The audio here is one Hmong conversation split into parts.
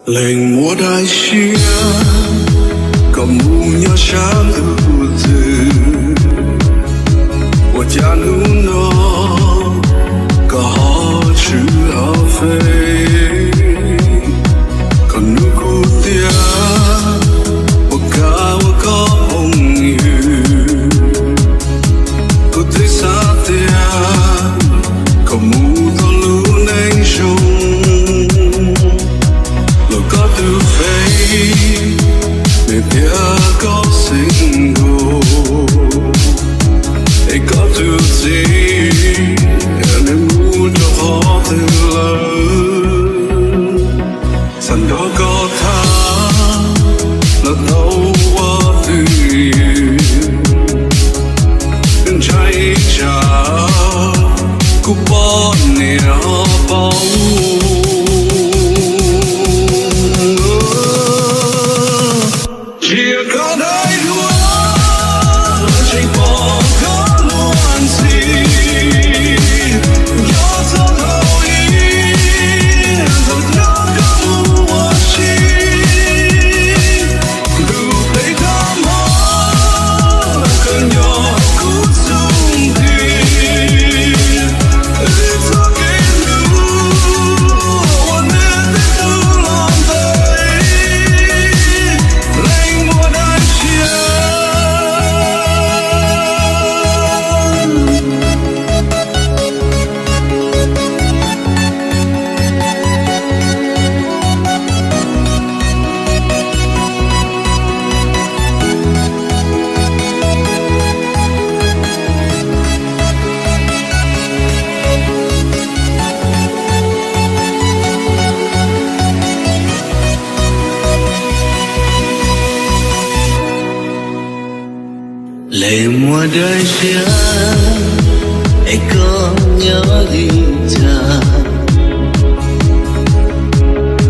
Leej muaj daim siab kom mus nyob sab ntuj twg, ua cas hnub no koj ho tshwm ho fej, koj nug kuv tias puas kam ua koj phooj ywg. Kuv twb xav tias koj mus tau lub neej zoo, los koj tus Face nws tias koj single, es koj tus txiv nws mus rau qhov twg lawm. Xav nrog koj tham los tau ua twj ywm, ntshai tsam kuv poj niam ho paub. Cia koj daim duab tseem pom koj luag ntxhi, nco txog thaum ub, nco txog koj mus ua si. Lub peb tag hmo, koj nyob kuv xub ntiag, wb txoj kev hlub ua nws twb tu los ntev, leej muaj daim siab. Leej muaj daim siab, es koj nyob li cas?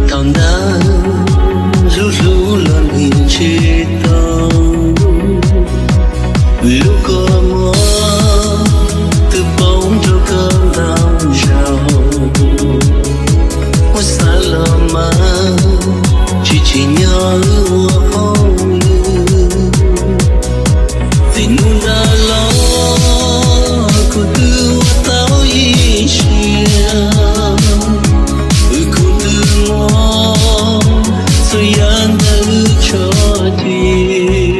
Thaum ntawd hlub hlub los nim tsis tau, lub kua muag twb poob rau koj ntau zaus. Muab xav los mas tsis tsim nyog wb ua phooj ywg. Vim hnub ntawd los kuv twb ua tau ib siab, wb kuj twb muaj txhua yam ntawm wb tso tseg.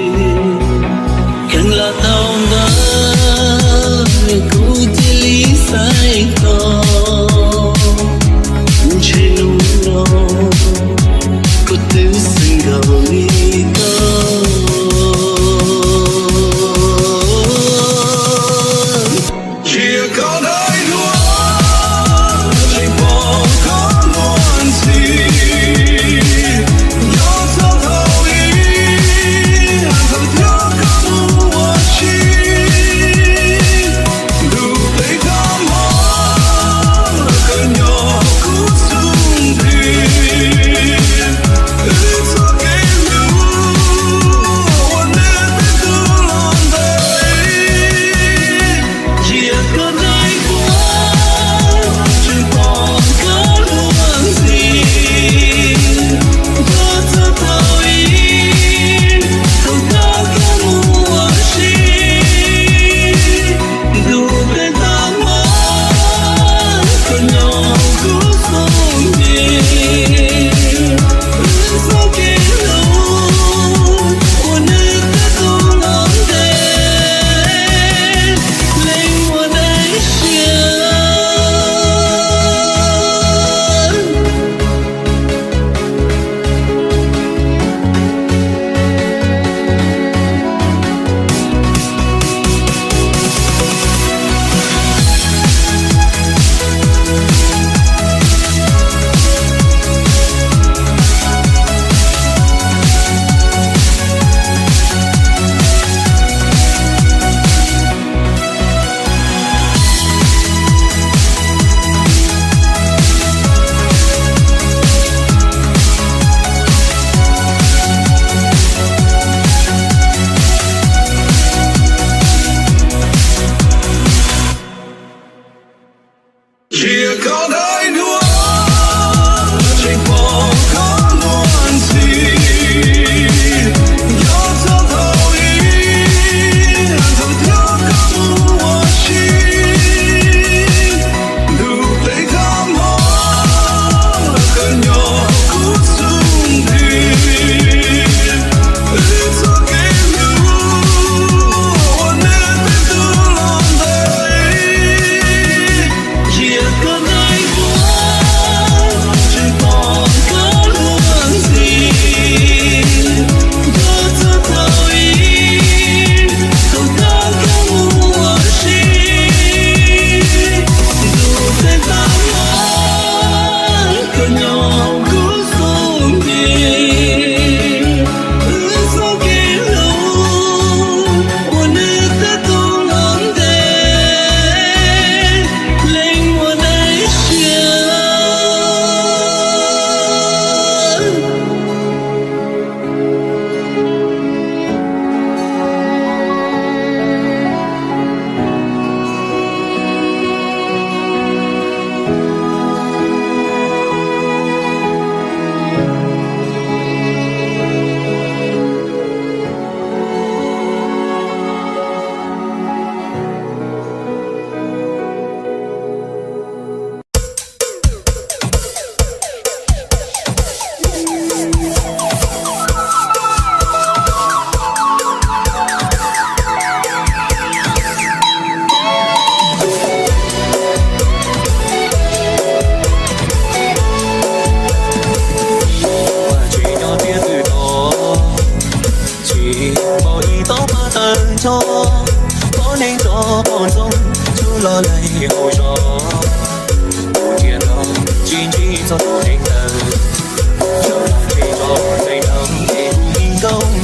Kheev los tau ntawd kuv cia li xaiv tau, ntshe hnub no kuv twb xeeb nkaus li.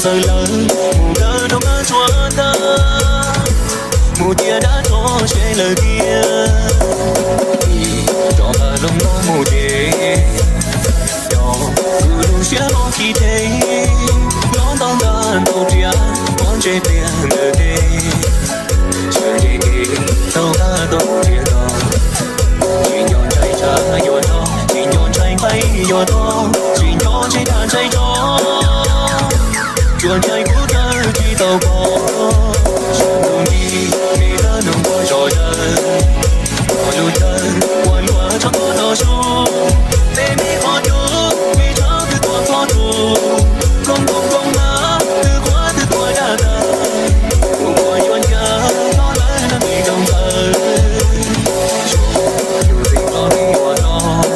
Lawv mus dawb rau qab tsua tag, mus cia dab tso seb lawm tiag. Rov qab hloov hlob mus tsev, yog kuv lub siab los khi deb, hlob ntau ntaj ntau riam, hlob ntsej pliag ntawm teb. Sawv ntseg kev taug qab tau riam tau, tsis nco ntshai tshav yuav rov, tsis nco ntshai nqaij yuav tog, tsis nco ntshai dag ntshai tsov. Tsuas ntshai kuv tawm tsis tau koj, sab ntuj nti, me dab neeg ua zog dawb, koj lub chaw ua luaj tshaj qhov no su, peb me qhov cub, me tshav twb tuaj ploj tsuj, plooj nkoos plooj nag, twb qhuav twb tuaj daj tawg, kuv puas yuav ncav hlob lawv nab me rau ntawd. Yus txij hlob me ua hlob,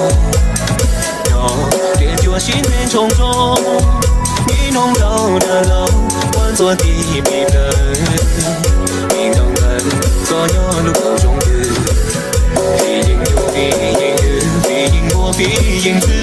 yog tias cua sib nthe ntsoog ntsoog, ib hnub nraug dag laug, ua ntxuav ti pis plawg, me ntoo ntawd koj nyob lub kaum zoov twg, fij yeej nyuj fij yeej ywg, fij yeej npua fij yeej ntxhw.